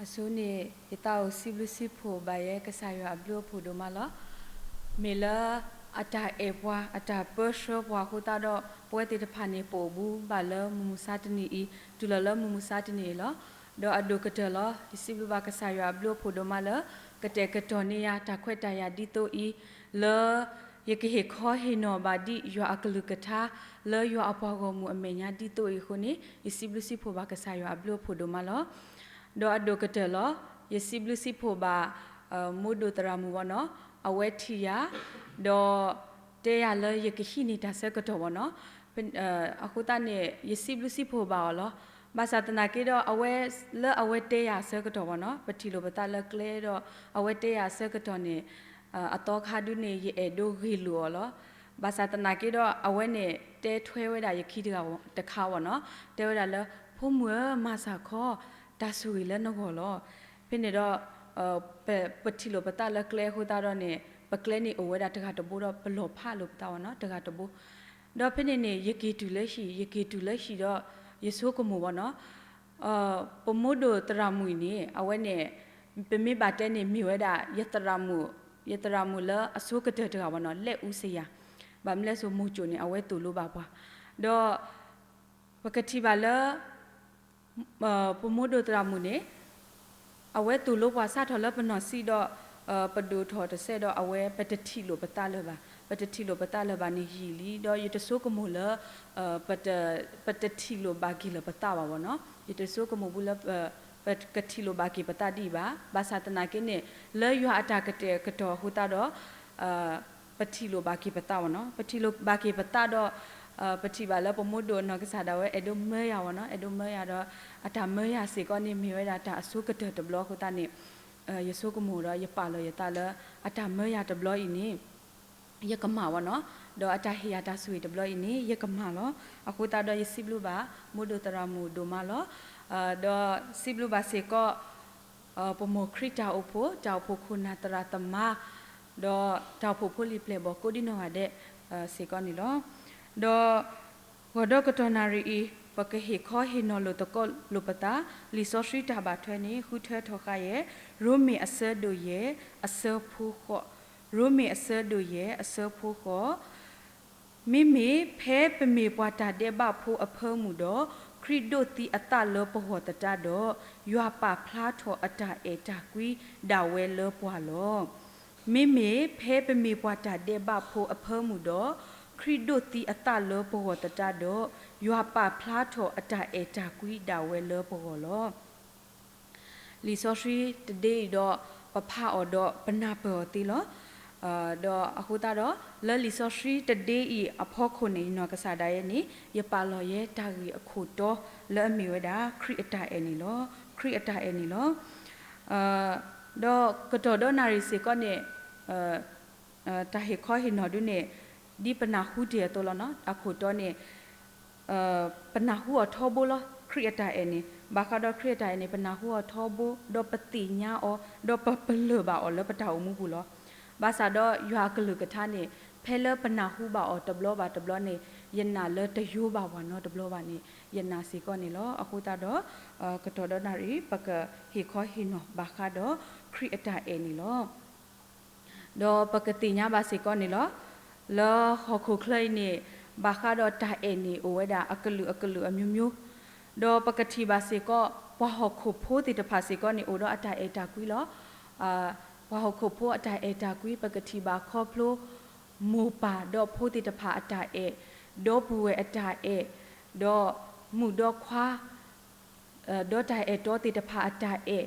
အဆိန့ၣ် ယသးအိၣ်စံးဘျုးစံးဖှိၣ်ဘၣ်ယဲ ကစၢ်ယွၤအဘျုးအဖှိၣ်ဒိၣ်မးလီၤ. မ့ၢ်လၢအတၢ်အဲၣ်ပှၤ အတၢ်ပၢဆှၢပှၤအဃိသတးဒီး ပဝဲသ့ၣ်တဖၣ်န့ၣ် ပအိၣ်ဘူးဘၣ်လၢမုၢ်မဆါတနံၤအံၤ တုၤလီၤလၢမုၢ်မဆါတနံၤအံၤလီၤ. ဒီးအဒိၣ်ကတၢၢ်လီၤ ယစံးဘျုးဘၣ်ကစၢ်ယွၤအဘျုးအဖှိၣ်ဒိၣ်မးလၢ ကတဲာ်ကတီၤန့ၢ်ယၤတၢ်ခွဲးတၢ်ယာ်ဒ်သိးအံၤ, လၢ ယကဟ့ၣ်ခီဟ့ၣ်နီၤဘၣ်ဒံးယွၤအကလုၢ်ကထါ လၢယွၤအပှၤဂီၢ်မုၢ်အမဲာ်ညါဒ်သိးအံၤအဃိန့ၣ် ယစံးဘျုးစံးဖှိၣ်ဘၣ်ကစၢ်ယွၤအဘျုးအဖှိၣ်ဒိၣ်မးလီၤ. ဒီးအဒိၣ်ကတၢၢ်လီၤ ယစံးဘျုးစံးဖှိၣ်ဘၣ် မိၢ်ဒိၣ်သရၣ်မုၣ်ဘၣ်နီၤ အဝဲထံၣ်ယၤ ဒီး တဲယၤလၢယကဟံးန့ၢ်တၢ်ဆၢကတီၢ်ဘၣ်နီၤ. အဃိသတးန့ၣ် ယစံးဘျုးစံးဖှိၣ်ဘၣ်အီၤလီၤ. ဘၣ်ဆၣ်သနာ်က့ဒီး အဝဲ လၢအဝဲတဲယၤအဆၢကတီၢ်ဘၣ်နီၤ ပထံၣ်လိာ်ပသးလၢကျဲဒီး အဝဲတဲယၤအဆၢကတီၢ်န့ၣ် အသီခါဒုန့ၣ် ယအဲၣ်ဒိးဂ့ၢ်လိာ်အီၤလီၤ. ဘၣ်ဆၣ်သနာ်က့ဒီး အဝဲန့ၣ်တဲထွဲဝဲဒၣ်ယခံတဂၤတခါဘၣ်နီၤ တဲဝဲဒၣ်လၢ ဖိမုၣ်ဧၢ မၤစၢ်ခီ တၢ်ဆိၣ်ဂ့ၤလၢနဂီၢ်လီၤ. ဖဲန့ၣ်ဒီး ပထံၣ်လိာ်ပသးလၢကျဲအဃိသတးဒီးန့ၣ် ပကျဲန့ၣ်အိၣ်ဝဲဒၣ်တဂၤတဘိဒီး ပလီၢ်ဖးလိာ်ပသးဘၣ်နီၤ တဂၤတဘိ ဒီးဖဲန့ၣ်န့ၣ် ယက့ၤတုၤလၢဟံၣ် ယက့ၤတုၤလၢဟံၣ်ဒီး ယဆိကမိၣ်ဘၣ်နီၤ ပမိၢ်ဒိၣ်သရၣ်မုၣ်အံၤန့ၣ် အဝဲန့ၣ် ပမ့ၢ်ဘၣ်တဲန့ၣ် မ့ၢ်ဝဲဒၣ် ယသရၣ်မုၣ် ယသရၣ်မုၣ်လၢအဆိကတၢၢ်တဂၤဘၣ်နီၤ လၢအူစယၤ ဘၣ်မနုၤလဲၣ်စိ မိၢ်ကၠိၣ်န့ၣ် အဝဲသိၣ်လိဘၣ်ပှၤ ဒီး ပကထံၣ်ဘၣ်လၢ ပမိၢ်ဒိၣ်သရၣ်မုၣ်န့ၣ် အဝဲသိၣ်လိပှၤစးထီၣ်လၢပနီၢ်စံးဒီး ပဒိၣ်ထီၣ်တစဲးဒီး အဝဲပတထံၣ်လိာ်ပသးလၢၤဘၣ်. ပတထံၣ်လိာ်ပသးလၢၤဘၣ်န့ၣ်ယံာ်လံ ဒီးယတဆိကမိၣ်လၢ ပတထံၣ်လိာ်ဘၣ်က့ၤလၢၤပသးဘၣ်ဘၣ်နီၤ ယတဆိကမိၣ်ဘူးလၢ ပကထံၣ်လိာ်ဘၣ်က့ၤပသးဒ်အံၤဘၣ်. ဘၣ်ဆၣ်သနာ်က့န့ၣ် လၢယွၤအတၢ်ကတဲာ်ကတီၤအဃိသတးဒီး ပထံၣ်လိာ်ဘၣ်က့ၤပသးဘၣ်နီၤ ပထံၣ်လိာ်ဘၣ်က့ၤပသးဒီး ပထံၣ်ဘၣ်လၢပမိၢ်ဒိၣ်အနီၢ်ကစၢ်ဒၣ်ဝဲ အဲၣ်ဒိးမၢယၤဘၣ်နီၤ အဲၣ်ဒိးမၢယၤဒီး အတၢ်မၢယၤစ့ၢ်ကီးန့ၣ် မ့ၢ်ဝဲဒၣ်တၢ်အဆိကတၢၢ်တဘျီအဃိသတးန့ၣ် ယဆိကမိၣ်ဒီးယပာ်လီၤယသးလၢ အတၢ်မၢယၤတဘျီအံၤန့ၣ် ယကမၣ်ဘၣ်နီၤ ဒီးအတၢ်ဟ့ၣ်ယၤတၢ်ဆိၣ်ဂ့ၤတဘျီအံၤန့ၣ် ယကမၣ်လီၤ. အဃိသတးဒီးယစံးဘျုးဘၣ် မိၢ်ဒိၣ်သရၣ်မုၣ်ဒိၣ်မးလီၤ. ဒီးစံးဘျုးဘၣ်စ့ၢ်ကီး ပမိၢ်ခရံာ်တၢ်အိၣ်ဖှိၣ် တၢ်အိၣ်ဖှိၣ်ခိၣ်နၢ်သရၣ်သမါ ဒီးတၢ်အိၣ်ဖှိၣ်ဖိလံၤပျဲၢ်ဘီၣ်ကိးဒံနီၢ်ဂၤဒဲး စ့ၢ်ကီးန့ၣ်လီၤ. ဒီး ဂီၤဒီကတီၢ်နၣ်ရံၣ်အံၤ ပကဟ့ၣ်ခီဟ့ၣ်နီၤလိာ်သကိးလိာ်ပသး လံာ်စီဆှံတၢ်ဘၣ်ထွဲန့ၣ် ဃုထၢထီၣ်ဃာ်ယဲၢ် ရိမ့ၤအဆၢဒိၣ်ယဲၢ် အဆၢဖိဃိး ရိမ့ၤအဆၢဒိၣ်ယဲၢ် အဆၢဖိဃိး မ့မ့ၢ်ဖဲပမ့ၢ်ပှၤတၢ်ဒဲးဘးဖိအဖၢမုၢ်ဒီး ခရံာ်ဒိးသံအသးလၢပဂီၢ်သတးဒီး ယွၤပာ်ဖျါထီၣ်အတၢ်အဲၣ်တၢ်ကွံဒၣ်ဝဲလၢပှၤလီၤ. မ့မ့ၢ်ဖဲပမ့ၢ်ပှၤတၢ်ဒဲးဘးဖိအဖၢမုၢ်ဒီး ခရံာ်ဒိးသံအသးလၢပဂီၢ်သတးဒီး ယွၤပာ်ဖျါထီၣ်အတၢ်အဲၣ်တၢ်ကွံဒၣ်ဝဲလၢပဂီၢ်လီၤ. လံာ်စီဆှံတဒ့အံၤဒီး ပဖးအီၤဒီးပနၢ်ပၢၢ်အီၤသ့လီၤ. ဒီးအဃိသတးဒီး လၢလံာ်စီဆှံတဒ့အံၤအဖီခိၣ်န့ၣ် ယနီၢ်ကစၢ်ဒၣ်ယဲန့ၣ် ယပာ်လီၤယဲတၢ်ဂ့ၢ်အခိၣ်တီလၢအမ့ၢ်ဝဲဒၣ် ခရံာ်အတၢ်အဲၣ်န့ၣ်လီၤ. ခရံာ်အတၢ်အဲၣ်န့ၣ်လီၤ. ဒီးကတီၢ်ဒီနၣ်ရံၣ်စ့ၢ်ကီးန့ၣ် တၢ်ဟ့ၣ်ခီဟ့ၣ်နီၤဒုန့ၣ် ဒ်ပနၢ်ဟူတ့ၢ်အသိးလီၤနီၤ အခိၣ်တီန့ၣ် ပနၢ်ဟူအီၤထီဘိလီၤ ခရံာ်အတၢ်အဲၣ်န့ၣ် ဘၣ်ဃးဒီးခရံာ်အတၢ်အဲၣ်န့ၣ် ပနၢ်ဟူအီၤထီဘိ ဒီးပသ့ၣ်ညါအီၤ ဒီးပပလၢၢ်ဘၣ်အီၤလၢပတၢ်အိၣ်မူပူၤလီၤ. ဘၣ်ဆၣ်ဒီးယွၤအကလုၢ်ကထါန့ၣ် ဖဲလၢပနၢ်ဟူဘၣ်အီၤတဘျီဘၣ်တဘျီန့ၣ် ယနာ်လၢတယိဘၣ်ပှၤနီတဘျီဘၣ်န့ၣ် ယနာ်စ့ၢ်ကီးန့ၣ်လီၤ. အဃိသတးဒီး ကတီၢ်ဒီနၣ်ရံၣ် ပကဟ့ၣ်ခီဟ့ၣ်နီၤဘၣ်ဃးဒီးခရံာ်အတၢ်အဲၣ်န့ၣ်လီၤ. ဒီးပကသ့ၣ်ညါဘၣ်စ့ၢ်ကီးန့ၣ်လီၤ. လၢဟီၣ်ခိၣ်ချၢအံၤန့ၣ် ဘၣ်ဃးဒီးတၢ်အဲၣ်န့ၣ် အိၣ်ဝဲဒၣ်အကလုာ်အကလုာ်အမျိုးမျိုး, ဒီးပကထံၣ်ဘၣ်စ့ၢ်ကီး ပှၤဟီၣ်ခိၣ်ဖိသ့ၣ်တဖၣ်စ့ၢ်ကီးန့ၣ် အိၣ်ဒီးအတၢ်အဲၣ်တၢ်ကွံလီၤ. ပှၤဟီၣ်ခိၣ်ဖိအတၢ်အဲၣ်တၢ်ကွံ ပကထံၣ်ဘၣ်ခီဖျိ မိၢ်ပၢ်ဒီးဖိသ့ၣ်တဖၣ်အတၢ်အဲၣ်, ဒီပုၢ်ဝဲၢ်အတၢ်အဲၣ်, ဒီးမုၣ်ဒီးခွါ ဒီးတၢ်အဲၣ်တီသ့ၣ်တဖၣ်အတၢ်အဲၣ်,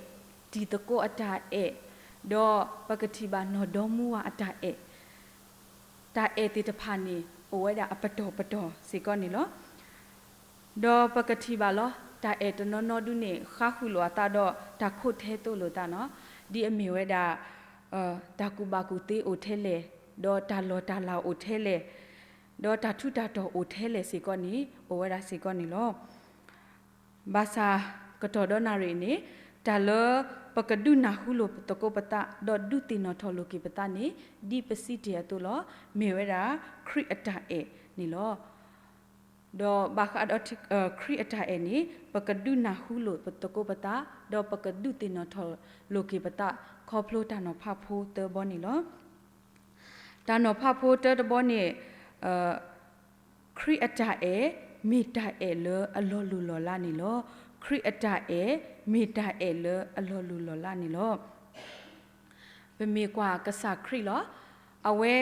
တံၤသကိးအတၢ်အဲၣ်, ဒီးပကထံၣ်ဘၣ်နီၢ်ဒီမါဝၤအတၢ်အဲၣ်, တၢ်အဲၣ်သ့ၣ်တဖၣ်န့ၣ် အိၣ်ဝဲဒၣ်အပတီၢ်ပတီၢ်စ့ၢ်ကီးန့ၣ်လီၤ. ဒီးပကထံၣ်ဘၣ်လီၤ တၢ်အဲၣ်တနီၤနီၤဒုန့ၣ် ဃါဃုာ်လိာ်အသးဒီးတၢ်ခိးထဲသိးလိာ်သးနီၤ, ဒ်အမ့ၢ်ဝဲဒၣ် တၢ်ကူၣ်ဘၣ်ကူၣ်သ့အိၣ်ထဲလဲၣ်, ဒီးတၢ်လီၢ်တၢ်လၤအိၣ်ထဲလဲၣ်, ဒီးတၢ်ထူးတၢ်တီၤအိၣ်ထဲလဲၣ်စ့ၢ်ကီးန့ၣ် အိၣ်ဝဲဒၣ်စ့ၢ်ကီးန့ၣ်လီၤ. ဘၣ်ဆၣ်ကတီၢ်ဒီနၣ်ရံၣ်န့ၣ် တၢ်လၢပကဒုးနၢ်ဟူလိာ်သကိးပသး ဒီးဒုးသ့ၣ်နီၣ်ထီၣ်လိာ်က့ၤပသးန့ၣ် ဒ်ပစံးတ့ၢ်အသိးလီၤ. မ့ၢ်ဝဲဒၣ်ခရံာ်အတၢ်အဲၣ်န့ၣ်လီၤ. ဒီးဘၣ်ဃးဒီးခရံာ်အတၢ်အဲၣ်န့ၣ် ပကဒုးနၢ်ဟူလိာ်ပသကိးပသး, ဒီးပကဒုးသ့ၣ်နီၣ်ထီၣ်လိာ်က့ၤပသး ခီဖျိတၢ်နီၤဖးဖိသၢဘီန့ၣ်လီၤ. တၢ်နီၤဖးဖိတၢတဘီန့ၣ် ခရံာ်အတၢ်အဲၣ် မ့ၢ်တၢ်အဲၣ်လၢအလီၤလိၢ်လီၤလးန့ၣ်လီၤ. ခရံာ်အတၢ်အဲၣ် မ့ၢ်တၢ်အဲၣ်လၢအလီၤလိၢ်လီၤလးန့ၣ်လီၤ. ပမ့ၢ်ကွၢ်ကစၢ်ခရံာ်လီၤ. အဝဲ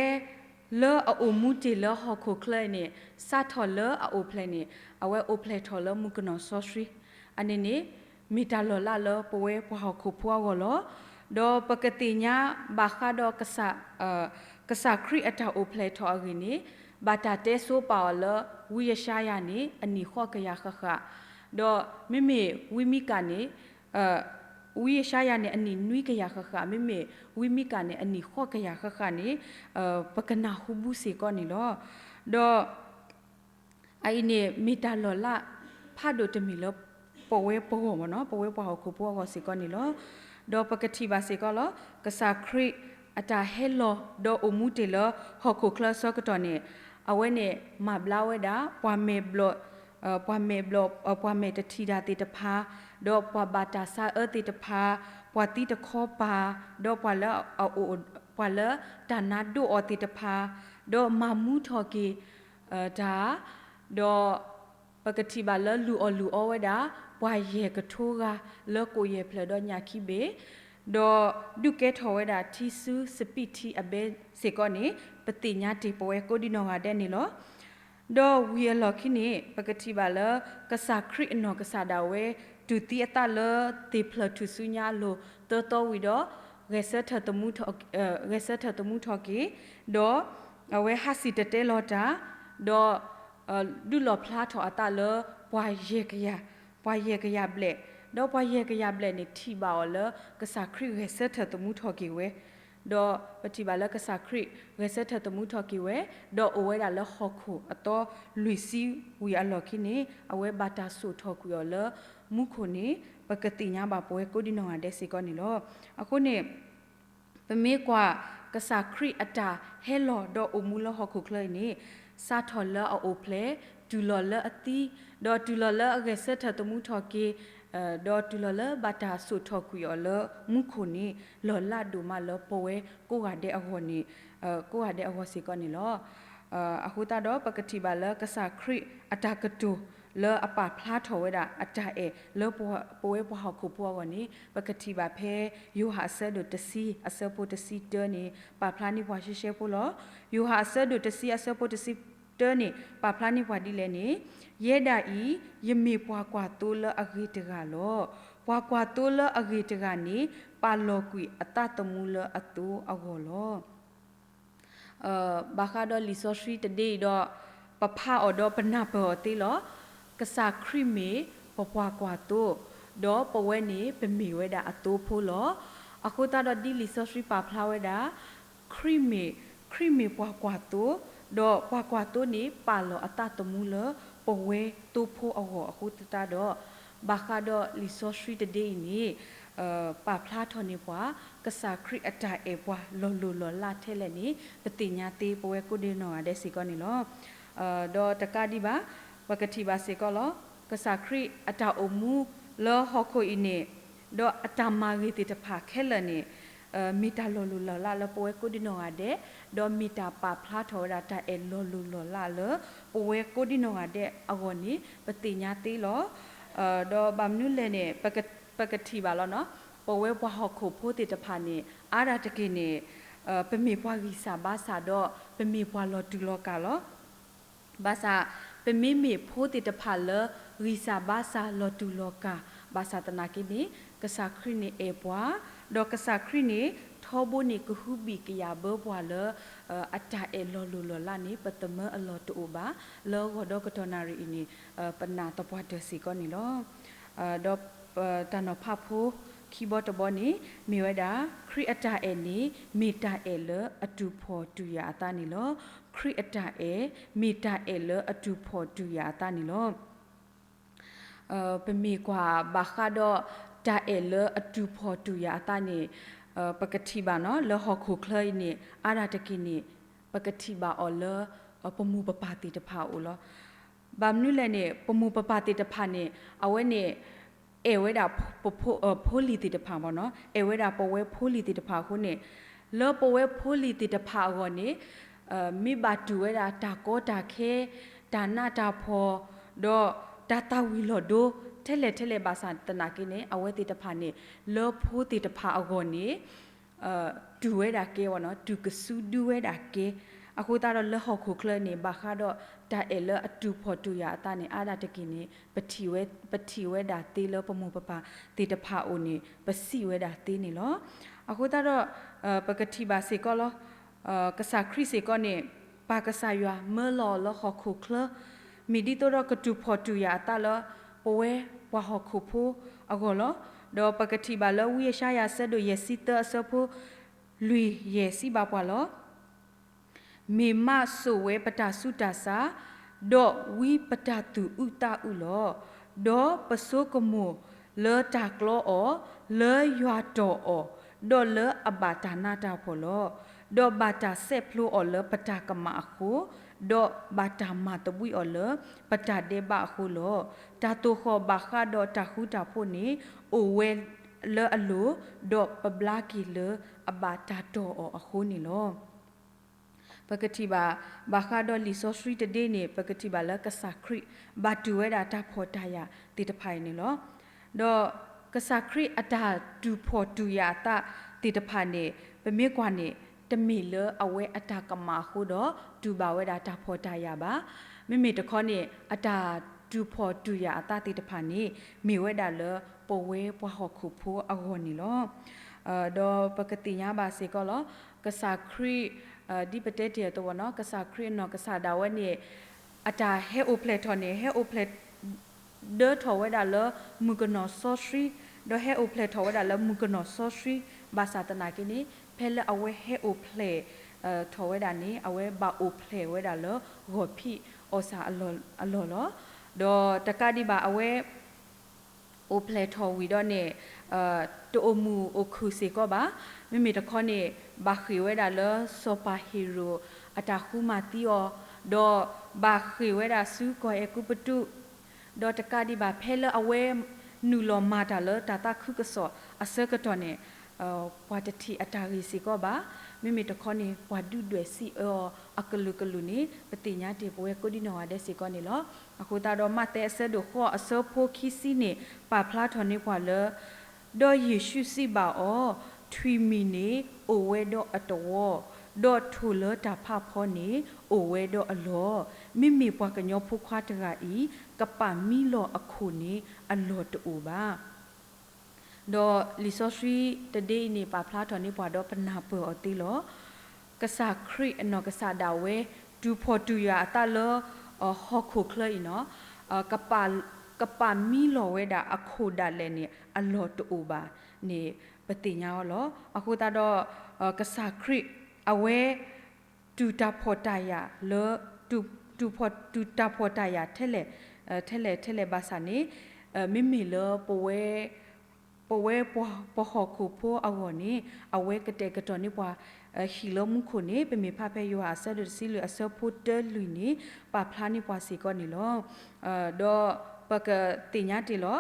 လၢအအိၣ်မူတ့ၢ်လၢဟီၣ်ခိၣ်ချၢအံၤန့ၣ် စးထီၣ်လၢအအိၣ်ဖျဲၣ်န့ၣ် အဝဲအိၣ်ဖျဲၣ်ထီၣ်လၢမုၣ်ကနီၤစီဆှံ အန့ၣ်န့ၣ် မ့ၢ်တၢ်လီၤလးလၢပဝဲပှၤဟီၣ်ခိၣ်ဖိအဂီၢ်လီၤ. ဒီးပကသ့ၣ်ညါဘၣ်ဃးဒီး ကစၢ်ခရံာ်အတၢ်အိၣ်ဖျဲၣ်ထီၣ်အဂ့ၢ်န့ၣ် ဘၣ်တၢ်တဲဆိပာ်အီၤလၢ ဝံယၡါယၤန့ၣ် အနံၣ်ဃိးကယၤဃၣ်ဃၣ်, ဒီးမ့မ့ၢ်ဝံမံကၤန့ၣ် ဝံယၡါယၤန့ၣ် အနံၣ်နွံကယၤဃၣ်ဃၣ်, မ့မ့ၢ်ဝံမံကၤန့ၣ် အနံၣ်ဃိးကယၤဃၣ်ဃၣ်န့ၣ် ပကနၢ်ဟူဘူစ့ၢ်ကီးန့ၣ်လီၤ. ဒီး အအံၤန့ၣ် မ့ၢ်တၢ်လီၤလးဖးဒိၣ်တမံၤလၢ ပဝဲပဂီၢ်မ့ၢ်နီၤ ပဝဲပှၤဟီၣ်ခိၣ်ဖိအဂီၢ်စ့ၢ်ကီးန့ၣ်လီၤ. ဒီးပကထံၣ်ဘၣ်စ့ၢ်ကီးလီၤ ကစၢ်ခရံာ်အတၢ်ဟဲလီၤဒီးအိၣ်မူတ့ၢ်လၢဟီၣ်ခိၣ်ချၢအဆၢကတီၢ်န့ၣ် အဝဲန့ၣ်မၤဘျါဝဲဒၣ် ပှၤမဲာ်ဘျီၣ် ပှၤမဲာ်ဘျီၣ် ပှၤမဲာ်တထံၣ်တၢ်သ့ၣ်တဖၣ်, ဒီးပှၤဘၣ်တၢ်ဆါအၢသ့ၣ်တဖၣ်, ပှၤသံတခီပၤ, ဒီးပှၤလၢအအိၣ် ပှၤလၢတၢ်နါဒိၣ်အီၤသ့ၣ်တဖၣ်, ဒီးမၤမူထီၣ်က့ၤ တၢ်, ဒီးပကထံၣ်ဘၣ်လၢလူၤအီၣ်လူၤအီဝဲဒၣ် ပှၤယဲၢ်ကထိဂၤလၢကိၣ်ယဲၢ်ဖျၢၣ်ဒီးညၣ်ခံဘ့ၣ်, ဒီးဒုးကဲထီၣ်ဝဲဒၣ်ထံဆူစပံးထံအဘဲစ့ၢ်ကီးန့ၣ် ပသ့ၣ်ညါတ့ၢ်ပဝဲကိးဒံနီၢ်ဂၤဒဲးန့ၣ်လီၤ. ဒီးဝံၤအလီၢ်ခံန့ၣ် ပကထံၣ်ဘၣ်လၢ ကစၢ်ခရံာ်အနီၢ်ကစၢ်ဒၣ်ဝဲ တူၢ်သံအသးလၢသ့ၣ်ဖျၢၣ်ထူၣ်စုညါအလိၤ သၢသီဝံၤဒီး ဂဲၤဆၢထၢၣ်သမူထီၣ် ဂဲၤဆၢထၢၣ်သမူထီၣ်က့ၤ, ဒီးအဝဲဟးစံၣ်တဲၤတဲလီၤတၢ်, ဒီး ဒုးလီၣ်ဖျါထီၣ်အသးလၢ ပှၤယဲၢ်ကယၤ, ပှၤယဲၢ်ကယၤဘျဲၣ်, ဒီးပှၤယဲၢ်ကယၤဘျဲၣ်န့ၣ် ထံၣ်ဘၣ်အီၤလၢ ကစၢ်ခရံာ်ဂဲၤဆၢထၢၣ်သမူထီၣ်က့ၤဝဲ, ဒီးပထံၣ်ဘၣ်လၢကစၢ်ခရံာ်ဂဲၤဆၢထၢၣ်သမူထီၣ်က့ၤဝဲ, ဒီးအိၣ်ဝဲဒၣ်လၢဟီၣ်ခိၣ်အသီလွံၢ်ဆံဝံၤအလီၢ်ခံန့ၣ် အဝဲဘၣ်တၢ်စိာ်ထီၣ်ကွံာ်အီၤလၢမူခိၣ်န့ၣ် ပကသ့ၣ်ညါဘၣ်ပဝဲကိးဒံနီၢ်ဂၤဒဲးစ့ၢ်ကီးန့ၣ်လီၤ. အဃိန့ၣ် ပမ့ၢ်ကွၢ် ကစၢ်ခရံာ်အတၢ်ဟဲလီၤဒီးအိၣ်မူလၢဟီၣ်ခိၣ်ချၢအံၤန့ၣ် စးထီၣ်လၢအအိၣ်ဖျဲၣ် တုၤလီၤလၢအသံ, ဒီးတုၤလီၤလၢအဂဲၤဆၢထၢၣ်သမူထီၣ်က့ၤ, ဒီးတုၤလီၤလၢဘၣ်တၢ်စိာ်ထီၣ်ကွံာ်အီၤလၢမူခိၣ်န့ၣ် လီၤလးဒိၣ်မးလၢပဝဲကိးဂၤဒဲးအဂီၢ်န့ၣ် ကိးဂၤဒဲးအဂီၢ်စ့ၢ်ကီးန့ၣ်လီၤ. အဃိသတးဒီး ပကထံၣ်ဘၣ်လၢကစၢ်ခရံာ်အတၢ်ကတိၤလၢအပာ်ဖျါထီၣ်ဝဲဒၣ်အတၢ်အဲၣ်လၢ ပဝဲပှၤဟီၣ်ခိၣ်ဖိအဂီၢ်န့ၣ် ပကထံၣ်ဘၣ်ဖဲ ယိၤဟၣ်အဆၢဒိၣ်တဆံ အဆၢဖိတဆံတၢန့ၣ် ပာ်ဖျါန့ၢ်ပှၤရှဲရှဲဖိလီၤ. ယိၤဟၣ်အဆၢဒိၣ်တဆံ အဆၢဖိတဆံတၢန့ၣ် ပာ်ဖျါန့ၢ်ပှၤဒ်လဲၣ်န့ၣ်, ယဲဒၣ်အံၤ ယမ့ၢ်ပှၤကွၢ်သိလၢအဂ့ၤတဂၤလီၤ. ပှၤကွၢ်သိလၢအဂ့ၤတဂၤန့ၣ် ပာ်လီၤကွံာ်အသးသမူလၢအသိအဂီၢ်လီၤ. ဘၣ်ဃးဒီးလံာ်စီဆှံတဒ့အံၤဒီး ပဖးအီၤဒီးပနၢ်ပၢၢ်အီၤသ့လီၤ. ကစၢ်ခရံာ်မ့ၢ်ပပှၤကွၢ်သိ, ဒီးပဝဲန့ၣ် ပမ့ၢ်ဝဲဒၣ်အသိဖိလီၤ. အဃိသတးဒီးဒ်လံာ်စီဆှံပာ်ဖျါဝဲဒၣ် ခရံာ်မ့ၢ်, ခရံာ်မ့ၢ်ပှၤကွၢ်သိ, ဒီးပှၤကွၢ်သိန့ၣ် ပာ်လီၤအသးသမူလၢပဝဲသိဖိအဂီၢ်အဃိသတးဒီး ဘၣ်ဃးဒီးလံာ်စီဆှံတဒ့အံၤန့ၣ် ပာ်ဖျါထီၣ်န့ၢ်ပှၤ ကစၢ်ခရံာ်အတၢ်အဲၣ်ပှၤလီၤလိၢ်လီၤလးထဲလဲၣ်န့ၣ် ပသ့ၣ်ညါသ့ပဝဲကိးဒံနီၢ်ဂၤဒဲးစ့ၢ်ကီးန့ၣ်လီၤ. ဒီးတကးဒံးဘၣ် ပကထံၣ်ဘၣ်စ့ၢ်ကီးလီၤ. ကစၢ်ခရံာ်အတၢ်အိၣ်မူလၢဟီၣ်ခိၣ်အံၤန့ၣ် ဒီးအတၢ်မၤဂ့ၤသ့ၣ်တဖၣ်ခဲလၢာ်န့ၣ် မ့ၢ်တၢ်လီၤလိၢ်လီၤလးလၢပဝဲကိးဒံနီၢ်ဂၤဒဲး, ဒီးမ့ၢ်တၢ်ပာ်ဖျါထီၣ်ဝဲဒၣ်တၢ်အဲၣ်လီၤလိၢ်လီၤလးလၢ ပဝဲကိးဒံနီၢ်ဂၤဒဲးအဂီၢ်န့ၣ် ပသ့ၣ်ညါသ့လီၤ. ဒီးဘၣ်မနုၤလဲၣ်န့ၣ် ပကထံၣ်ဘၣ်လီၤနီၤ, ပဝဲပှၤဟီၣ်ခိၣ်ဖိသ့ၣ်တဖၣ်န့ၣ် အါဒၣ်တက့ၢ်န့ၣ် ပမ့ၢ်ပှၤဂံၢ်စၢ်ဘါစၢ်ဒီး ပမ့ၢ်ပှၤလီၤတူာ်လီၤကာ်လီၤ. ဘၣ်ဆၣ် ပမ့မ့ၢ်ဖိသ့ၣ်တဖၣ်လၢ ဂံၢ်စၢ်ဘါစၢ်လီၤတူာ်လီၤကာ် ဘၣ်ဆၣ်သနာ်က့န့ၣ် ကစၢ်ခရံာ်န့ၣ်အဲၣ်ပှၤ, ဒီးကစၢ်ခရံာ်န့ၣ် ထီဘိန့ၣ်ကဟုဘံၣ်ကယာ်ဘၢပှၤလၢ အတၢ်အဲၣ်လီၤလိၢ်လီၤလးန့ၣ် ပသမၢအလီၢ်တအိၣ်ဘၣ်, လၢဂီၤဒီကတီၢ်နၣ်ရံၣ်အံၤန့ၣ် ပနာ်သပှၢ်တၢၢ်စ့ၢ်ကီးန့ၣ်လီၤ. ဒီးတၢ်နီၤဖးဖိခံဘီတဘီန့ၣ် မ့ၢ်ဝဲဒၣ် ခရံာ်အတၢ်အဲၣ်န့ၣ် မ့ၢ်တၢ်အဲၣ်လၢအတူၢ်ဖှီၣ်တူၢ်ယာ်အသးန့ၣ်လီၤ. ခရံာ်အတၢ်အဲၣ် မ့ၢ်တၢ်အဲၣ်လၢအတူၢ်ဖှီၣ်တူၢ်ယာ်အသးန့ၣ်လီၤ. ပမ့ၢ်ကွၢ်ဘၣ်ဃးဒီး တၢ်အဲၣ်လၢအတူၢ်ဖှီၣ်တူၢ်ယာ်အသးန့ၣ် ပကထံၣ်ဘၣ်နီၤ လၢဟီၣ်ခိၣ်ချၢအံၤန့ၣ် အါဒၣ်တက့ၢ်န့ၣ် ပကထံၣ်ဘၣ်အီၤလၢ ပမိၢ်ပပၢ်သ့ၣ်တဖၣ်အအိၣ်လီၤ. ဘၣ်မနုၤလဲၣ်န့ၣ် ပမိၢ်ပပၢ်သ့ၣ်တဖၣ်န့ၣ် အဝဲန့ၣ် အဲၣ်ဝဲဒၣ် ဖိလံၤသ့ၣ်တဖၣ်မ့ၢ်နီၤ, အဲၣ်ဝဲဒၣ်ပဝဲဖိလံၤသ့ၣ်တဖၣ်အဃိန့ၣ်, လၢပဝဲဖိလံၤသ့ၣ်တဖၣ်အဂီၢ်န့ၣ် မ့ၢ်ဘၣ်တူၢ်ဝဲဒၣ်တၢ်ကီတၢ်ခဲ, တၢ်နးတၢ်ဖှီၣ်, ဒီးတၢ်သၣ်ဝံၤလီၢ်ဒိ ထဲလဲၣ်ထဲလဲၣ်ဘၣ်ဆၣ်သနာ်က့န့ၣ် အဝဲသ့ၣ်တဖၣ်န့ၣ် လၢဖိသ့ၣ်တဖၣ်အဂီၢ်န့ၣ် တူၢ်ဝဲဒၣ်ကဲဝဲနီၤ, တူၢ်ကစုဒုဝဲဒၣ်ကဲ. အဃိသတးဒီးလၢဟီၣ်ခိၣ်ချၢန့ၣ် ဘၣ်ဃးဒီးတၢ်အဲၣ်လၢအတူၢ်ဖှီၣ်တူၢ်ယာ်အသးန့ၣ် အါဒၣ်တက့ၢ်န့ၣ် ပထံၣ်ဝဲဒၣ်သ့လၢပမိၢ်ပပၢ်သ့ၣ်တဖၣ်အအိၣ်န့ၣ် ပစံးဝဲဒၣ်သ့န့ၣ်လီၤ. အဃိသတးဒီး ပကထံၣ်ဘၣ်စ့ၢ်ကီးလီၤ. ကစၢ်ခရံာ်စ့ၢ်ကီးန့ၣ် ပၢ်ကစၢ်ယွၤမၢလီၤအီၤလၢဟီၣ်ခိၣ်ချၢ မ့ၢ်ဒ်သိးဒီးကတူၢ်ဖှီၣ်တူၢ်ယာ်အသးလၢ ပဝဲပှၤဟီၣ်ခိၣ်ဖိအဂီၢ်လီၤ. ဒီးပကထံၣ်ဘၣ်လၢဝံယၡါယၤအဆၢဒိၣ်ယဲၢ်ဆံသၢအဆၢဖိ လွံၢ်ယဲၢ်စံးဘၣ်ပှၤလီၤ. မ့ၢ်မးစိာ်ဝဲပတၢ်ဆူးတၢ်ဆါ, ဒီးဝံပတၢ်သူၣ်အုးသးအုးလီၤ. ဒီးပဆိကမိၣ်လၢတၢ်ကျီအီၤ, လၢယွၤတီၢ်အီၤ, ဒီးလၢအဘၣ်တၢ်နးတၢ်ဖှီၣ်လီၤ. ဒီးဘၣ်တၢ်ဆဲးဖျိအီၤလၢပတၢ်ကမၣ်အဃိ, ဒီးဘၣ်တၢ်မၤသဘှံးအီၤလၢပတၢ်ဒဲးဘးအဃိလီၤ. တၢ်သိၣ်ဃီၣ်ဘၣ်ဃးဒီးတၢ်ဃူတၢ်ဖိးန့ၣ် အိၣ်ဝဲလၢအလိၤ, ဒီးပဘျါက့ၤလၢအဘၣ်တၢ်တီၢ်အီၤအဃိန့ၣ်လီၤ. ပကထံၣ်ဘၣ် ဘၣ်ဃးဒီးလံာ်စီဆှံတဒ့န့ၣ် ပကထံၣ်ဘၣ်လၢကစၢ်ခရံာ် ဘၣ်တူၢ်ဝဲဒၣ်တၢ်ဖှီၣ်တၢ်ယာ်သ့ၣ်တဖၣ်အံၤန့ၣ်လီၤ. ဒီးကစၢ်ခရံာ်အတၢ်တူၢ်ဖှီၣ်တူၢ်ယာ်အသးသ့ၣ်တဖၣ်န့ၣ် ပမ့ၢ်ကွၢ်န့ၣ် တမ့ၢ်လၢအဝဲအတၢ်ကမၣ်အဃိဒီး တူၢ်ဘၣ်ဝဲဒၣ်တၢ်ဖှီၣ်တၢ်ယာ်ဘၣ်. မ့မ့ၢ်တခီန့ၣ် အတၢ်တူၢ်ဖှီၣ်တူၢ်ယာ်အသးသ့ၣ်တဖၣ်န့ၣ် မ့ၢ်ဝဲဒၣ်လၢပဝဲပှၤဟီၣ်ခိၣ်ဖိအဂီၢ်န့ၣ်လီၤ. ဒီးပကသ့ၣ်ညါဘၣ်စ့ၢ်ကီးလီၤ. ကစၢ်ခရံာ် ဒ်ပတဲတ့ၢ်အသိးဘၣ်နီၤ, ကစၢ်ခရံာ်အနီၢ်ကစၢ်ဒၣ်ဝဲန့ၣ် အတၢ်ဟဲအိၣ်ဖျဲၣ်ထီၣ်န့ၣ် ဟဲအိၣ်ဖျဲၣ်ဒၢထီၣ်ဝဲဒၣ်လၢမုၣ်ကနီၤစီဆှံ, ဒီးဟဲအိၣ်ဖျဲၣ်ထီၣ်ဝဲဒၣ်လၢမုၣ်ကနီၤစီဆှံ, ဘၣ်ဆၣ်သနာ်က့န့ၣ် ဖဲလၢအဝဲဟဲအိၣ်ဖျဲၣ်ထီၣ်ဝဲဒၣ်န့ၣ် အဝဲဘၣ်အိၣ်ဖျဲၣ်ဝဲဒၣ်လၢဂီၤဖံးအီၣ်ဆၣ်အလီၢ်လီၤ. ဒီးတကးဒံးဘၣ်အဝဲ အိၣ်ဖျဲၣ်ထီၣ်ဝံၤဒီးန့ၣ် တအိၣ်မုာ်အိၣ်ခုၣ်စ့ၢ်ကီးဘၣ်. မ့မ့ၢ်တခီန့ၣ် ဘၣ်ဃ့ၢ်ဝဲဒၣ်လၢစီၤပၤဟ့ၤရိာ်အတၢ်ဃုမၤသံအီၤ, ဒီးဘၣ်ဃ့ၢ်ဝဲဒၣ်ဆူကီၢ်အဲၤကူပတူး, ဒီးတကးဒံးဘၣ်ဖဲလၢအဝဲနုာ်လီၤမၤတၢ်လၢတၢ်သးခုကစီၣ်အဆၢကတီၢ်န့ၣ် ပှၤတထံၣ်အတၢ်ဂ့ၢ်စ့ၢ်ကီးဘၣ်. မ့မ့ၢ်တခီန့ၣ် ပှၤဒုၣ်ဒွဲၣ်စံးအၢအီၤအကလုာ်ကလုာ်န့ၣ် ပသ့ၣ်ညါတ့ၢ်ပဝဲကိးဒံနီၢ်ဂၤဒဲးစ့ၢ်ကီးန့ၣ်လီၤ. အဃိသတးဒီး မးသဲအဆၢဒိၣ်ဃိးအဆၢဖိခံဆံန့ၣ် ပာ်ဖျါထီၣ်န့ၢ်ပှၤလၢ ဒီးယ့ၣ်ၡူးစံးဘၣ်အီၤ, ထွံၣ်မံၤန့ၣ်အိၣ်ဝဲဒီးအတဝီ, ဒီးထိၣ်လၢတၢ်ဖးဖီန့ၣ်အိၣ်ဝဲဒီးအလီၢ်, မ့မ့ၢ်ပှၤကညီဖိခွါတဂၤအံၤ ကပာ်မံလီၤအခိၣ်န့ၣ်အလီၢ်တအိၣ်ဘၣ်. ဒီးလံာ်စီဆှံတဒ့အံၤန့ၣ် ပာ်ဖျါထီၣ်န့ၢ်ပှၤဒီးပနၢ်ပၢၢ်အီၤသ့လီၤ. ကစၢ်ခရံာ်အနီၢ်ကစၢ်ဒၣ်ဝဲ တူၢ်ဖှီၣ်တူၢ်ယာ်အသးလၢ ဟီၣ်ခိၣ်ချၢအံၤနီၤ, ကပာ်မံလီၤဝဲဒၣ်အခိၣ်ဒၣ်လဲာ်န့ၣ် အလီၢ်တအိၣ်ဘၣ်န့ၣ် ပသ့ၣ်ညါအီၤလီၤ. အဃိသတးဒီး ကစၢ်ခရံာ် အဝဲ တူၢ်တၢ်ဖှီၣ်တၢ်ယာ်လၢ တူၢ်ဖှီၣ်တူၢ်တၢ်ဖှီၣ်တၢ်ယာ်ထဲလဲၣ် ထဲလဲၣ်ထဲလဲၣ်ဘၣ်ဆၣ်န့ၣ် မ့မ့ၢ်လၢ ပဝဲပှၤဟီၣ်ခိၣ်ဖိအဂီၢ်န့ၣ် အဝဲကတဲာ်ကတီၤန့ၢ်ပှၤ ဟံၣ်လၢမူခိၣ်န့ၣ် ပမ့ၢ်ဖးဖဲယိၤဟၣ်အဆၢဒိၣ်တဆံလွံၢ်အဆၢဖိတၢလွံၢ်န့ၣ် ပာ်ဖျါန့ၢ်ပှၤစ့ၢ်ကီးန့ၣ်လီၤ. ဒီးပကသ့ၣ်ညါတ့ၢ်လီၤ.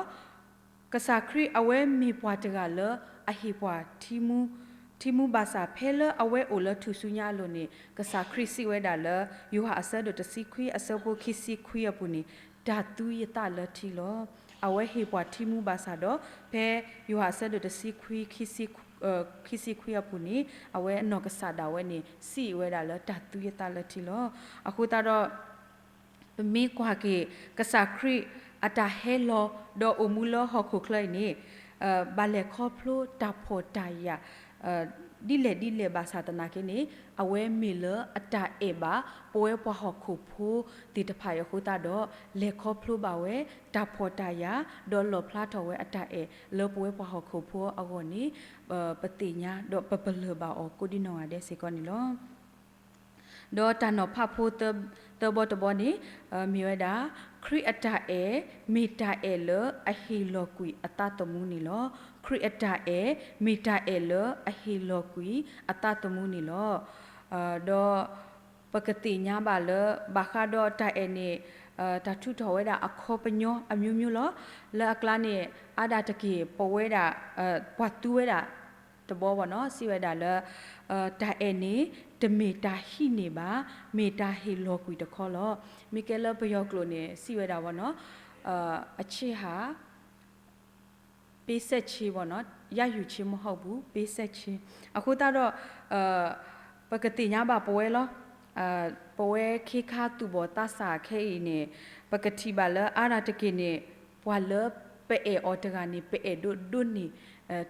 ကစၢ်ခရံာ်အဝဲမ့ၢ်ပှၤတဂၤလၢအဟ့ၣ်ပှၤ ထံမူဘၣ်ဆၣ် ဖဲလၢအဝဲအိၣ်လၢထူၣ်စုညါအလိၤန့ၣ် ကစၢ်ခရံာ်စံးဝဲဒၣ်လၢ ယိၤဟၣ်အဆၢဒိၣ်တဆံခွံအဆၢဖိခံဆံခွံအပူၤန့ၣ် တၢ်သူယသးလၢထံလီၤ. အဝဲဟ့ၣ်ပှၤထံမူဘၣ်ဆၣ်ဒီး ဖဲယိၤဟၣ်အဆၢဒိၣ်တဆံခွံ ခံဆံခွံအပူၤန့ၣ် အဝဲအနီၢ်ကစၢ်ဒၣ်ဝဲန့ၣ် စံးဝဲဒၣ်လၢတၢ်သူယသးလၢထံလီၤ. အဃိသတးဒီး ပမ့ၢ်ကွၢ်က့ၤ ကစၢ်ခရံာ်အတၢ်ဟဲလီၤဒီးအိၣ်မူလၢဟီၣ်ခိၣ်ချၢအံၤန့ၣ် ဘၣ်လဲၤခီဖျိတၢ်ဖှီၣ်တၢ်ယာ် ဒ်လဲၣ်ဒ်လဲၣ်ဘၣ်ဆၣ်သနာ်က့န့ၣ် အဝဲမ့ၢ်လၢအတၢ်အဲၣ်ဘၣ် ပဝဲပှၤဟီၣ်ခိၣ်ဖိသ့ၣ်တဖၣ်အံၤအဃိသတးဒီး လဲၤခီဖျိဘၣ်ဝဲ တၢ်ဖှီၣ်တၢ်ယာ် ဒီးလီၣ်ဖျါထီၣ်ဝဲအတၢ်အဲၣ်လၢပဝဲပှၤဟီၣ်ခိၣ်ဖိအဂီၢ်န့ၣ် ပသ့ၣ်ညါဒီးပပလၢၢ်ဘၣ်အီၤကိးဒံနီၢ်ဂၤဒဲးစ့ၢ်ကီးန့ၣ်လီၤ. ဒီးတၢ်နီၤဖးဖိသၢဘီတဘီန့ၣ် မ့ၢ်ဝဲဒၣ် ခရံာ်အတၢ်အဲၣ် မ့ၢ်တၢ်အဲၣ်လၢအဟ့ၣ်လီၤကွံာ်အသးသမူန့ၣ်လီၤ. ခရံာ်အတၢ်အဲၣ် မ့ၢ်တၢ်အဲၣ်လၢအဟ့ၣ်လီၤကွံာ်အသးသမူန့ၣ်လီၤ. ဒီးပကသ့ၣ်ညါဘၣ်လၢ ဘၣ်ဃးဒီးတၢ်အဲၣ်န့ၣ် တၢ်ထုးထီၣ်ဝဲဒၣ်အခီပညီအမျိုးမျိုးလီၤ. လၢအကျါန့ၣ် အါဒၣ်တက့ၢ် ပဝဲဒၣ် ပှၤသူဝဲဒၣ်တဘီဘီနီၤ စံးဝဲဒၣ်လၢ တၢ်အဲၣ်န့ၣ် တမ့ၢ်တၢ်ဟံးန့ၢ်ဘၣ်, မ့ၢ်တၢ်ဟ့ၣ်လီၤကွံာ်တခီလီၤ. မ့ၢ်ကဲလၢပယီၤကျိာ်န့ၣ် စံးဝဲဒၣ်ဝဲနီၤ အချစ်ဟာ ပေးဆပ်ခြင်းပေါ့နော်, ရယူခြင်းမဟုတ်ဘူး, ပေးဆပ်ခြင်း. အဃိသတးဒီး ပကသ့ၣ်ညါဘၣ်ပဝဲလီၤ. ပဝဲခ့ခါသူၣ်ဘီၣ်သးစၢ်ခဲအံၤန့ၣ် ပကထံၣ်ဘၣ်လၢအါဒၣ်တက့ၢ်န့ၣ် ပှၤလၢပအဲၣ်အီၤတဂၤန့ၣ် ပအဲၣ်ဒိးဒိးန့ၢ်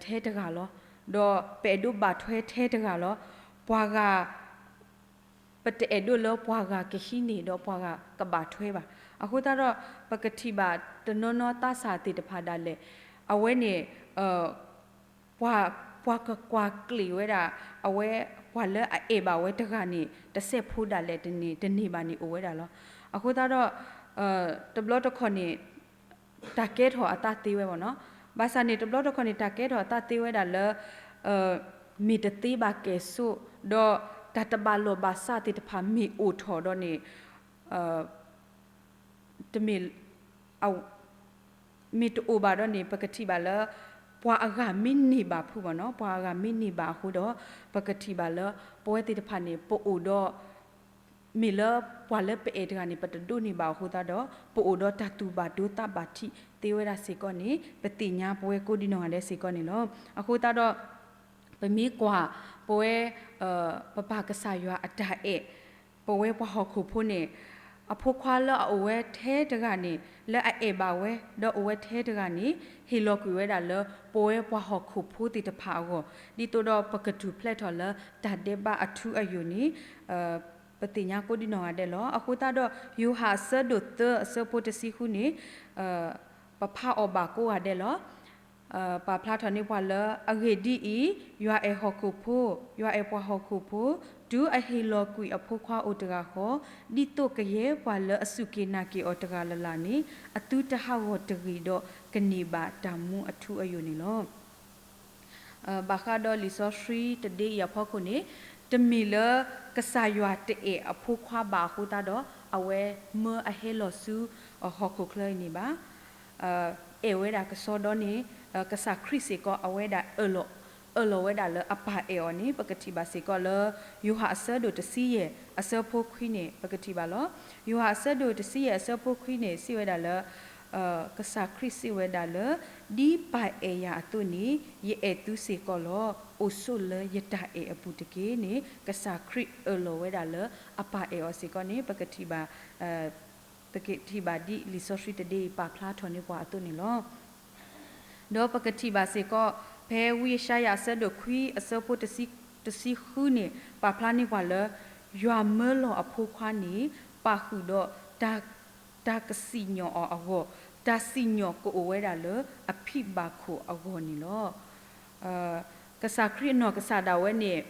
ထဲတဂၤလီၤ. ဒီးပအဲၣ်ဒိးဘၣ်ထွဲထဲတဂၤလီၤ. ပှၤဂၤ ပတအဲၣ်ဒိးလၢပှၤဂၤကဟံးန့ၢ်ဒီးပှၤဂၤကဘၣ်ထွဲဘၣ်. အဃိသတးဒီး ပကထံၣ်ဘၣ်တနီၤနီၤသးစၢ်သ့ၣ်တဖၣ်ဒၣ်လဲာ် အဝဲန့ၣ် ပှၤ ပှၤကကွၢ်ကျ့ၣ်ဝဲဒၣ် အဝဲ ပှၤလၢအအဲၣ်ဘၣ်ဝဲတဂၤန့ၣ် တစဲးဖိဒၣ်လဲာ်တန့ၢ် တန့ၢ်ဘၣ်န့ၣ်အိၣ်ဝဲဒၣ်လီၤ. အဃိသတးဒီး တဘျီတခီၣ်န့ၣ် တၢ်ကဲထီၣ်အသးသ့ဝဲပေါ့နော်. ဘၣ်ဆၣ်န့ၣ် တဘျီတခီၣ်န့ၣ် တၢ်ကဲထီၣ်အသးသ့ဝဲဒၣ်လၢ မ့ၢ်တသ့ဘၣ်ကဲၣ်ဆိး ဒီးတၢ်တဘၣ်လိာ်ဘၣ်စးသ့ၣ်တဖၣ်မ့ၢ်အိၣ်ထီၣ်ဒီးန့ၣ် တမ့ၢ် မ့ၢ်တအိၣ်ဘၣ်ဒီးန့ၣ် ပကထံၣ်ဘၣ်လၢ ပှၤအဂၤမ့ၢ်န့ၢ်ဘၣ်ဖုးပေါ့နော်, ပှၤအဂၤမ့ၢ်န့ၢ်ဘၣ်အဃိဒီး ပကထံၣ်ဘၣ်လၢ ပဝဲသ့ၣ်တဖၣ်န့ၣ် ပအိၣ်ဒီး မ့ၢ်လၢပှၤလၢပအဲၣ်တဂၤန့ၣ် ပတဒိးန့ၢ်ဘၣ်အဃိသတးဒီး ပအိၣ်ဒီးတၢ်သူၣ်ဘၣ်ဒိသးဘၣ်ထံးသ့ဝဲဒၣ်စ့ၢ်ကီးန့ၣ် ပသ့ၣ်ညါပဝဲကိးဒံနီၢ်ဂၤဒဲးစ့ၢ်ကီးန့ၣ်လီၤ. အဃိသတးဒီး ပမ့ၢ်ကွၢ် ပဝဲ ပပၢ်ကစၢ်ယွၤအတၢ်အဲၣ် ပဝဲပှၤဟီၣ်ခိၣ်ဖိန့ၣ် အဖိခွါလၢအအိၣ်ဝဲထဲတဂၤန့ၣ် လၢအအဲၣ်ဘၣ်ဝဲ ဒီးအိၣ်ဝဲထဲတဂၤန့ၣ် ဟ့ၣ်လီၤကွံာ်ဝဲဒၣ်လၢ ပဝဲပှၤဟီၣ်ခိၣ်ဖိသ့ၣ်တဖၣ်အဂီၢ် ဒ်သိးဒီးပကထူၣ်ဖျဲးထီၣ်လၢတၢ်ဒဲးဘးအထူအယိာ်န့ၣ် ပသ့ၣ်ညါကိးဒံနီၢ်ဂၤဒဲးလီၤ. အဃိသတးဒီး ယိၤဟၣ်အဆၢဒိၣ်သၢအဆၢဖိတဆံဃုန့ၣ် ပဖးအီၤဘၣ်ကိးဂၤဒဲးလီၤ. ပာ်ဖျါထီၣ်န့ၢ်ပှၤလၢအဂ့ၢ်ဒ်အံၤ, ယွၤအဲၣ်ဟီၣ်ခိၣ်ဖိ, ယွၤအဲၣ်ပှၤဟီၣ်ခိၣ်ဖိ, တုၤအဟ့ၣ်လီၤကွံာ်အဖိခွါအိၣ်တဂၤဃီ, ဒ်သိးကယဲၢ်ပှၤလၢအစူၢ်က့ၤနာ်က့ၤအီၤတဂၤလၢ်လၢ်န့ၣ် အသုတဟးဂီၤတဂ့ၤဒီးကန့ၢ်ဘၣ်တၢ်မူအထူအယိာ်န့ၣ်လီၤ. ဘၣ်ဃးဒီးလံာ်စီဆှံတဒ့အံၤအဖီခိၣ်န့ၣ် တမ့ၢ်လၢကစၢ်ယွၤတအဲၣ်အဖိခွါဘၣ်အဃိသတးဒီး အဝဲမၢအဟဲလီၤဆူဟီၣ်ခိၣ်ချၢအံၤန့ၣ်ဘၣ်. အဲၣ်ဝဲဒၣ်ကစီဒီန့ၣ် ကစၢ်ခရံာ်စ့ၢ်ကီး အဝဲဒၣ်အၢၣ်လီၤဝဲဒၣ်လၢအပၢ်အဲၣ်အီၤန့ၣ် ပကထံၣ်ဘၣ်စ့ၢ်ကီးလၢ ယိၤဟၣ်အဆၢဒိၣ်တဆံယဲၢ်အဆၢဖိခွံန့ၣ် ပကထံၣ်ဘၣ်လီၤ. ယိၤဟၣ်အဆၢဒိၣ်တဆံယဲၢ်အဆၢဖိခွံန့ၣ် စံးဝဲဒၣ်လၢ ကစၢ်ခရံာ်စံးဝဲဒၣ်လၢ ဒ်ပၢ်အဲၣ်ယၤအသိးန့ၣ် ယအဲၣ်သုစ့ၢ်ကီးလီၤ. အိၣ်ဆိးလၢယတၢ်အဲၣ်အပူၤတက့ၢ်န့ၣ် ကစၢ်ခရံာ်အၢၣ်လီၤဝဲဒၣ်လၢအပၢ်အဲၣ်အီၤစ့ၢ်ကီးန့ၣ် ပကထံၣ်ဘၣ် ပကထံၣ်ဘၣ်ဒ်လံာ်စီဆှံတဒ့အံၤပာ်ဖျါထီၣ်န့ၢ်ပှၤအသိးန့ၣ်လီၤ. ဒီးပကထံၣ်ဘၣ်စ့ၢ်ကီး ဖဲဝံယၡါယၤအဆၢဒိၣ်ခွံအဆၢဖိတဆံ တဆံဃုန့ၣ် ပာ်ဖျါန့ၢ်ပှၤလၢ ယွၤမၢလီၤအဖိခွါန့ၣ် ပာ်ဃုာ်ဒီး တၢ်ကစံၣ်ညီၣ်အီၤအဂီၢ်, တၢ်စံၣ်ညီၣ်ကအိၣ်ဝဲဒၣ်လၢအဖံးဘၣ်ခိၣ်အဂီၢ်န့ၣ်လီၤ. ကစၢ်ခရံာ်အနီၢ်ကစၢ်ဒၣ်ဝဲန့ၣ်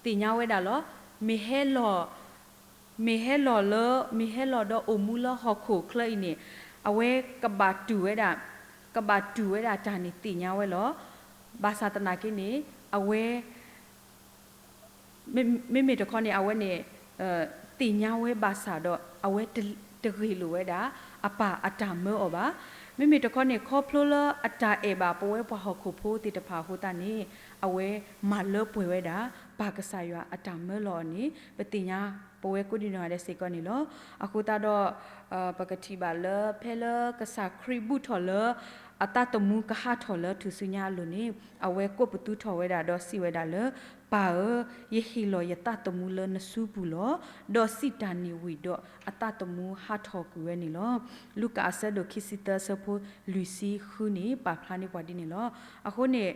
သ့ၣ်ညါဝဲဒၣ်လီၤ. မ့ၢ်ဟဲလီၤ မ့ၢ်ဟဲလီၤလၢ မ့ၢ်ဟဲလီၤဒီးအိၣ်မူလၢဟီၣ်ခိၣ်ချၢအံၤန့ၣ် အဝဲကဘၣ်တူၢ်ဝဲဒၣ် ကဘၣ်တူၢ်ဝဲဒၣ်တၢ်န့ၣ်သ့ၣ်ညါဝဲလီၤ. ဘၣ်ဆၣ်သနာ်က့န့ၣ် အဝဲ မ့မ့ၢ်တခီန့ၣ် အဝဲန့ၣ် သ့ၣ်ညါဝဲဘၣ်ဆၣ်ဒီး အဝဲတဂ့ၢ်လိာ်ဝဲဒၣ် အပၢ်အတၢ်မၢအီၤဘၣ်. မ့မ့ၢ်တခီန့ၣ် ခီဖျိလၢအတၢ်အဲၣ်ဘၣ်ပဝဲပှၤဟီၣ်ခိၣ်ဖိသ့ၣ်တဖၣ်အဃိသတးန့ၣ် အဝဲမၤလၢပှဲၤဝဲဒၣ် ပၢ်ကစၢ်ယွၤအတၢ်မၢလီၤအီၤန့ၣ် ပသ့ၣ်ညါပဝဲကိးဒံနီၢ်ဂၤဒဲးစ့ၢ်ကီးန့ၣ်လီၤ. အဃိသတးဒီး ပကထံၣ်ဘၣ်လၢ ဖဲလၢကစၢ်ခရံာ်ဘူၣ်ထီၣ်လၢ အသးသမူကဟးထီၣ်လၢထူၣ်စုညါအလိၤန့ၣ် အဝဲကိးပသူထီၣ်ဝဲဒၣ်ဒီးစံးဝဲဒၣ်လၢ ပၢ်ဧၢ, ယဟ့ၣ်လီၤယသးသမူလၢနစုပူၤလီၤ. ဒီးစံးတၢ်န့ၣ်ဝံၤဒီး အသးသမူဟးထီၣ်ကွံာ်ဝဲန့ၣ်လီၤ. လူၤကၣ်အဆၢဒိၣ်ခံဆံသၢအဆၢဖိလွံၢ်ဆံဃုန့ၣ် ပာ်ဖျါန့ၢ်ပှၤဒ်န့ၣ်လီၤ. အဃိန့ၣ်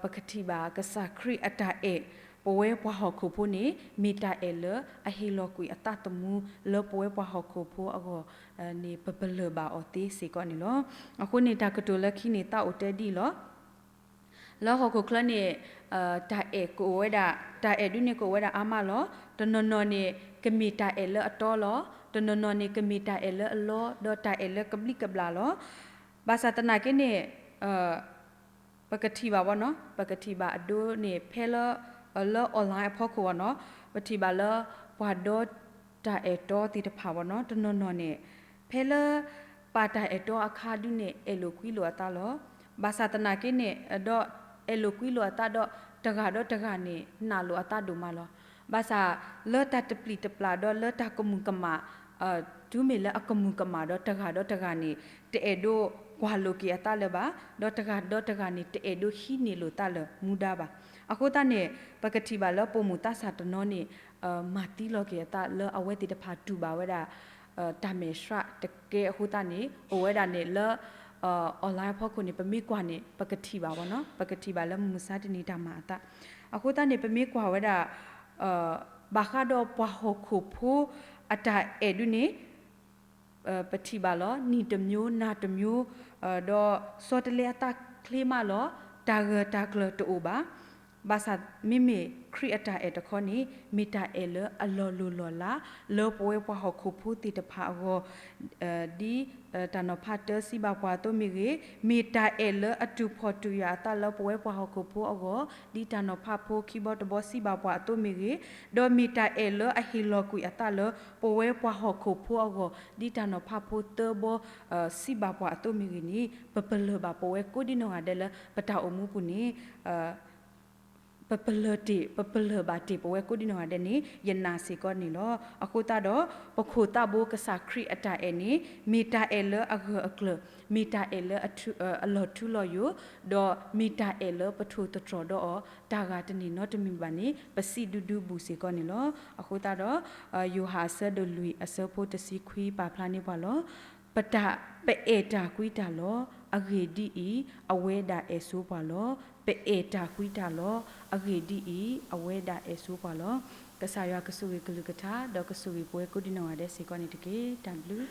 ပကထံၣ်ဘၣ်ကစၢ်ခရံာ်အတၢ်အဲၣ် ပဝဲပှၤဟီၣ်ခိၣ်ဖိန့ၣ် မ့ၢ်တၢ်အဲၣ်လၢအဟ့ၣ်လီၤကွံာ်အသးသမူလၢပဝဲပှၤဟီၣ်ခိၣ်ဖိအဂီၢ်န့ၣ် ပပလၢၢ်ဘၣ်အီၤသ့စ့ၢ်ကီးန့ၣ်လီၤ. အဃိန့ၣ် တၢ်ကတိၤလၢခံန့ၣ် သးအိၣ်တဲဒ်အံၤလီၤ. လၢဟီၣ်ခိၣ်ချၢန့ၣ် တၢ်အဲၣ်ကအိၣ်ဝဲဒၣ်, တၢ်အဲၣ်ဒုးန့ၣ်ကအိၣ်ဝဲဒၣ်အါမးလီၤ. တနီၤနီၤန့ၣ် ကမ့ၢ်တၢ်အဲၣ်လၢအတီလီၤ. တနီၤနီၤန့ၣ် ကမ့ၢ်တၢ်အဲၣ်လၢအလီ ဒီးတၢ်အဲၣ်လၢကဘျံးကဘျၣ်လီၤ. ဘၣ်ဆၣ်သနာ်က့န့ၣ် ပကထံၣ်ဘၣ်ဝဲနီၤ, ပကထံၣ်ဘၣ်အဒိန့ၣ် ဖဲလၢ လၢ online အဖီခိၣ်ဝဲနီၤ, ပထံၣ်ဘၣ်လၢ ပှၤဒီတၢ်အဲၣ်တီသ့ၣ်တဖၣ်ဝဲနီၤ, တနီၤနီၤန့ၣ် ဖဲလၢပာ်တၢ်အဲၣ်တီအခါဒုန့ၣ် အဲၣ်လိာ်ကွံလိာ်အသးလီၤ. ဘၣ်ဆၣ်သနာ်က့န့ၣ် ဒီးအဲၣ်လိာ်ကွံလိာ်အသးဒီး တဂၤဒီးတဂၤန့ၣ် နာ်လိာ်အသးဒိၣ်မးလီၤ. ဘၣ်ဆၣ်လၢတၢ်တပျံၤတပျၢ်ဒီးလၢတၢ်ကမူၤကမၣ် တုၤမ့ၢ်လၢအကမူၤကမၣ်ဒီး တဂၤဒီးတဂၤန့ၣ် တအဲၣ်ဒိးကွၢ်လိာ်က့ၤအသးလၢၤဘၣ်, ဒီးတဂၤဒီးတဂၤန့ၣ် တအဲၣ်ဒိးဟံးန့ၢ်လိာ်သးလၢမူဒါဘၣ်. အဃိသတးန့ၣ် ပကထံၣ်ဘၣ်လၢပိာ်မုၣ်သးစၢ်တနီၤန့ၣ် မၤသံလီၤက့ၤအသးလၢအဝဲသ့ၣ်တဖၣ်တူၢ်ဘၣ်ဝဲဒၣ် တၢ်မဲာ်ဆှးတကဲအဃိသတးန့ၣ် အိၣ်ဝဲဒၣ်န့ၣ်လၢ online အဖီခိၣ်န့ၣ် ပမ့ၢ်ကွၢ်န့ၣ် ပကထံၣ်ဘၣ်ဝဲနီၤ, ပကထံၣ်ဘၣ်လၢမုၢ်မဆါတနံၤတၢ်မၤအသး. အဃိသတးန့ၣ် ပမ့ၢ်ကွၢ်ဝဲဒၣ် ဘၣ်ဃးဒီးပှၤဟီၣ်ခိၣ်ဖိအတၢ်အဲၣ်ဒုန့ၣ် ပထံၣ်ဘၣ်လီၤ နံၤတမျိုးနၤတမျိုး ဒီးဆီတလဲအသးချ့မးလီၤ. တၢ်ဂၢၢ်တၢ်ကျၢၤတအိၣ်ဘၣ်. ဘၣ်ဆၣ်မ့မ့ၢ်ခရံာ်အတၢ်အဲၣ်တခီန့ၣ် မ့ၢ်တၢ်အဲၣ်လၢအလီၤလိၢ်လီၤလး လၢပဝဲပှၤဟီၣ်ခိၣ်ဖိသ့ၣ်တဖၣ်အဂီၢ် ဒ်တၢ်နီၤဖးတၢစံးဘၣ်ပှၤအသိးမ့ၢ်ဂ့ၤ, မ့ၢ်တၢ်အဲၣ်လၢအတူၢ်ဖှီၣ်တူၢ်ယာ်အသးလၢပဝဲပှၤဟီၣ်ခိၣ်ဖိအဂီၢ် ဒ်တၢ်နီၤဖးဖိခံဘီတဘီစံးဘၣ်ပှၤအသိးမ့ၢ်ဂ့ၤ, ဒီးမ့ၢ်တၢ်အဲၣ်လၢအဟ့ၣ်လီၤကွံာ်အသးလၢပဝဲပှၤဟီၣ်ခိၣ်ဖိအဂီၢ် ဒ်တၢ်နီၤဖးဖိသၢဘီ စံးဘၣ်ပှၤအသိးမ့ၢ်ဂ့ၤန့ၣ် ပပလၢၢ်ဘၣ်ပဝဲကိးဒံနီၢ်ဂၤဒဲးလၢပတၢ်အိၣ်မူပူၤန့ၣ် ပပလၢၢ်တ့ၢ် ပပလၢၢ်ဘၣ်တ့ၢ်ပဝဲကိးဒံနီၢ်ဂၤဒဲးန့ၣ် ယနာ်စ့ၢ်ကီးန့ၣ်လီၤ. အဃိသတးဒီး ပခိၣ်သးဘိကစၢ်ခရံာ်အတၢ်အဲၣ်န့ၣ် မ့ၢ်တၢ်အဲၣ်လၢအဂၢၢ်အကျၢၤ, မ့ၢ်တၢ်အဲၣ်လၢအထူ အလီၤထူလီၤယိာ်, ဒီးမ့ၢ်တၢ်အဲၣ်လၢပထိၣ်သတြီၤဒီးအီၤ တၢ်ဂၤတန့ၢ်နီတမံၤဘၣ်န့ၣ် ပစံးဒူဒူဘူးစ့ၢ်ကီးန့ၣ်လီၤ. အဃိသတးဒီး ယိၤဟၣ်အဆၢဒိၣ်လွံၢ်အဆၢဖိတဆံခွံပာ်ဖျါန့ၢ်ပှၤလီၤ. ပတၢ် ပအဲၣ်တၢ်ကွံတၢ်လီၤ. အဂ့ၢ်ဒ်အံၤ, အဝဲဒၣ်အဲၣ်ဆိပှၤလီၤ. ပအဲၣ်တၢ်ကွံတၢ်လီၤ. အဂ့ၢ်ဒ်အံၤ, အဝဲဒၣ်အဲၣ်ဆိပှၤလီၤ. ကစၢ်ယွၤကဆိၣ်ဂ့ၤကလုၢ်ကထါ ဒီးကဆိၣ်ဂ့ၤပဝဲကိးဒံနီၢ်ဂၤဒဲးစ့ၢ်ကီးန့ၣ်တက့ၢ်. တၢ်ဘျုး